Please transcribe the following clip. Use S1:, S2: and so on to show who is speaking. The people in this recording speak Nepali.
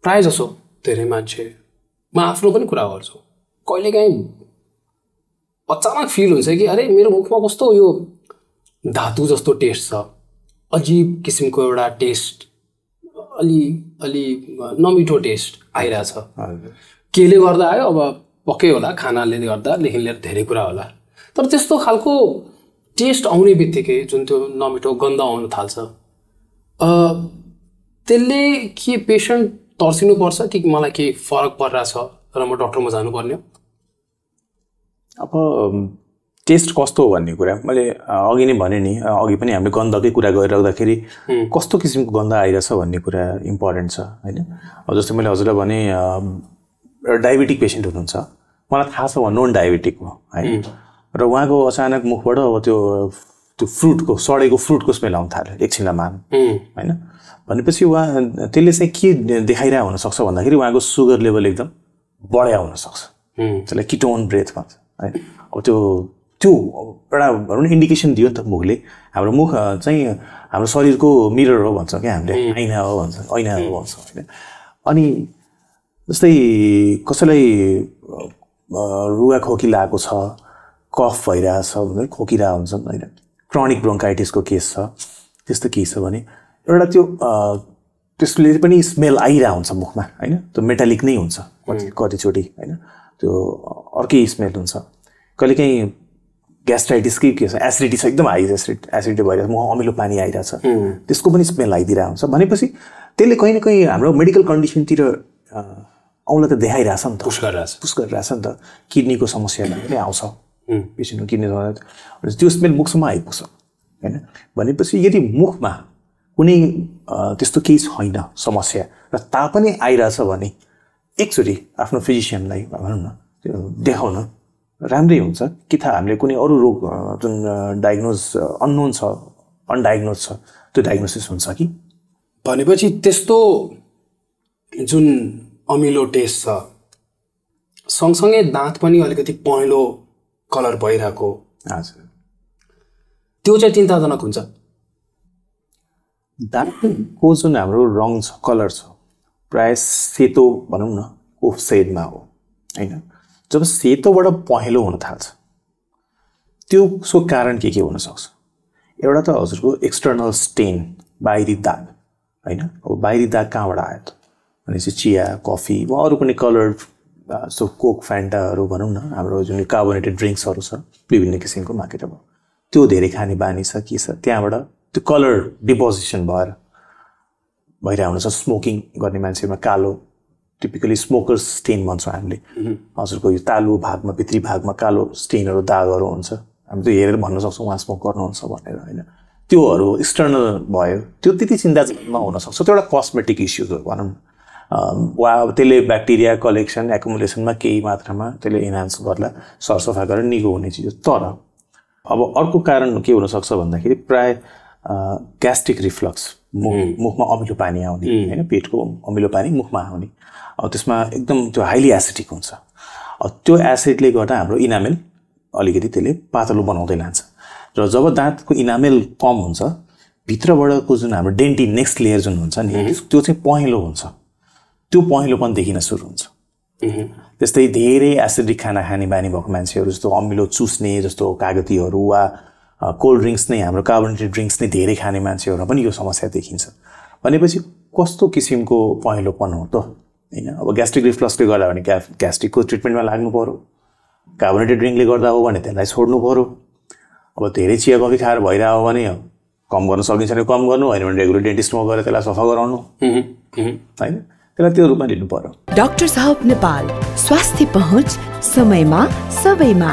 S1: प्रायः जसो धेरै मान्छे म आफ्नो पनि कुरा गर्छु कहिलेकाहीँ अचानक फिल हुन्छ कि अरे मेरो मुखमा कस्तो यो धातु जस्तो टेस्ट छ अजीब किसिमको एउटा टेस्ट अलि नमिठो टेस्ट आइरहेछ केले गर्दा आयो अब पक्कै होला खानाले गर्दादेखि लिएर धेरै कुरा होला तर त्यस्तो खालको टेस्ट आउने बित्तिकै जुन त्यो नमिठो गन्ध आउन थाल्छ त्यसले के पेसेन्ट तर्सिनुपर्छ कि मलाई केही फरक परिरहेछ र म डक्टरमा जानुपर्ने हो
S2: अब टेस्ट कस्तो हो भन्ने कुरा मैले अघि नै भने नि अघि पनि हामीले गन्धकै कुरा गरिराख्दाखेरि कस्तो किसिमको गन्ध आइरहेछ भन्ने कुरा इम्पोर्टेन्ट छ होइन अब जस्तै मैले हजुरलाई भने डायबिटिक पेसेन्ट हुनुहुन्छ मलाई थाहा छ नन डायबिटिक हो होइन र उहाँको अचानक मुखबाट अब त्यो फ्रुटको सडेको फ्रुटको स्मेल आउन थाल्यो एकछिनमा मान होइन भनेपछि उहाँ त्यसले चाहिँ के देखाइरहेको हुनसक्छ भन्दाखेरि उहाँको सुगर लेभल एकदम बढ्या हुनसक्छ त्यसलाई किटोन ब्रेथ भन्छ है अब त्यो एउटा भनौँ न इन्डिकेसन दियो नि त मुखले हाम्रो मुख चाहिँ हाम्रो शरीरको मिरर हो भन्छ क्या हामीले ऐना हो भन्छ ऐना हो भन्छ होइन अनि जस्तै कसैलाई रुगा खोकी लागेको छ कफ भइरहेछ भने खोकिरहेको हुन्छ होइन क्रोनिक ब्रोन्काइटिसको केस छ त्यस्तो केस छ भने एउटा त्यसले पनि स्मेल आइरहेको हुन्छ मुखमा होइन त्यो मेटालिक नै हुन्छ कतिचोटि होइन त्यो अर्कै स्मेल हुन्छ कहिलेकाहीँ ग्यास्ट्राइटिसकै के छ एसिडिटी छ एकदम हाई एसिडिटी भइरहेछ मुख अमिलो पानी आइरहेछ त्यसको पनि स्मेल आइदिरहेको हुन्छ भनेपछि त्यसले कहीँ न कहीँ हाम्रो मेडिकल कन्डिसनतिर आउन त देखाइरहेछ नि त पुस गरिरहेछ नि त किडनीको समस्या पनि आउँछ पेसेन्टको किडनी त्यो स्मेल मुखसम्म आइपुग्छ होइन भनेपछि यदि मुखमा कुनै त्यस्तो केही छैन समस्या र तापनि आइरहेछ भने एकचोटि आफ्नो फिजिसियनलाई भनौँ न त्यो देखाउन राम्रै हुन्छ कि थाहा हामीले कुनै अरू रोग जुन डायग्नोज अननोन छ अनडायग्नोज छ त्यो डायग्नोसिस हुन्छ कि
S1: भनेपछि त्यस्तो जुन अमिलो टेस्ट छ सँगसँगै दाँत पनि अलिकति पहेँलो कलर भइरहेको
S2: हजुर
S1: त्यो चाहिँ चिन्ताजनक हुन्छ
S2: दाँतको जुन हाम्रो रङ छ कलर छ प्रायः सेतो भनौँ न ओफ सेडमा हो होइन जब सेतोबाट पहेँलो हुन थाल्छ त्यसको कारण के हुनसक्छ एउटा त हजुरको एक्सटर्नल स्टेन बाहिरी दाग होइन अब बाहिरी दाग कहाँबाट आयो त भनेपछि चिया कफी वा अरू कुनै कलर्ड सो कोक फ्यान्टाहरू भनौँ न हाम्रो जुन कार्बोनेटेड ड्रिङ्क्सहरू छ विभिन्न किसिमको मार्केटमा त्यो धेरै खाने बानी छ के छ त्यहाँबाट त्यो कलर डिपोजिसन भइरहेको हुन्छ स्मोकिङ गर्ने मान्छेमा कालो टिपिकली स्मोकर्स स्टेन भन्छौँ हामीले हजुरको यो तालु भागमा भित्री भागमा कालो स्टेनहरू दागहरू हुन्छ हामी त्यो हेरेर भन्न सक्छौँ उहाँ स्मोक गर्नुहुन्छ भनेर होइन त्योहरू एक्सटर्नल भयो त्यो त्यति चिन्ताजनक हुनसक्छ त्यो एउटा कस्मेटिक इस्युजहरू भनौँ वा त्यसले ब्याक्टेरिया कलेक्सन एकुमुलेसनमा केही मात्रामा त्यसले इन्हान्स गर्ला सरसफाइ गरेर निको हुने चिज तर अब अर्को कारण के हुनसक्छ भन्दाखेरि प्राय ग्यास्ट्रिक रिफ्लक्स मुखमा अमिलो पानी आउने होइन पेटको अमिलो पानी मुखमा आउने अब त्यसमा एकदम त्यो हाइली एसिडिक हुन्छ त्यो एसिडले गर्दा हाम्रो इनामेल अलिकति त्यसले पातलो बनाउँदै लान्छ र जब दाँतको इनामेल कम हुन्छ भित्रबाटको जुन हाम्रो डेन्टी नेक्स्ट लेयर जुन हुन्छ नि त्यो चाहिँ पहेँलो हुन्छ त्यो पहेँलोपन देखिन सुरु हुन्छ त्यस्तै धेरै एसिडिक खाना खाने बानी भएको मान्छेहरू जस्तो अमिलो चुस्ने जस्तो कागतीहरू वा कोल्ड ड्रिङ्क्स नै हाम्रो कार्बोनेटेड ड्रिङ्क्स नै धेरै खाने मान्छेहरूमा पनि यो समस्या देखिन्छ भनेपछि कस्तो किसिमको पहेँलोपन हो त होइन अब ग्यास्ट्रिक रिफ्लक्सले गर्दा भने ग्यास्ट्रिकको ट्रिटमेन्टमा लाग्नु पऱ्यो कार्बोनेटेड ड्रिङ्कले गर्दा हो भने त्यसलाई छोड्नु पऱ्यो अब धेरै चिया कफी खाएर भइरहेको हो भने कम गर्न सकिन्छ भने कम गर्नु होइन भने रेगुलर डेन्टिस्टमा गएर त्यसलाई सफा गराउनु होइन त्यसलाई त्यो रूपमा लिनु पर्यो
S3: डाक्टर साहब नेपाल स्वास्थ्य पहुँच समयमा सबैमा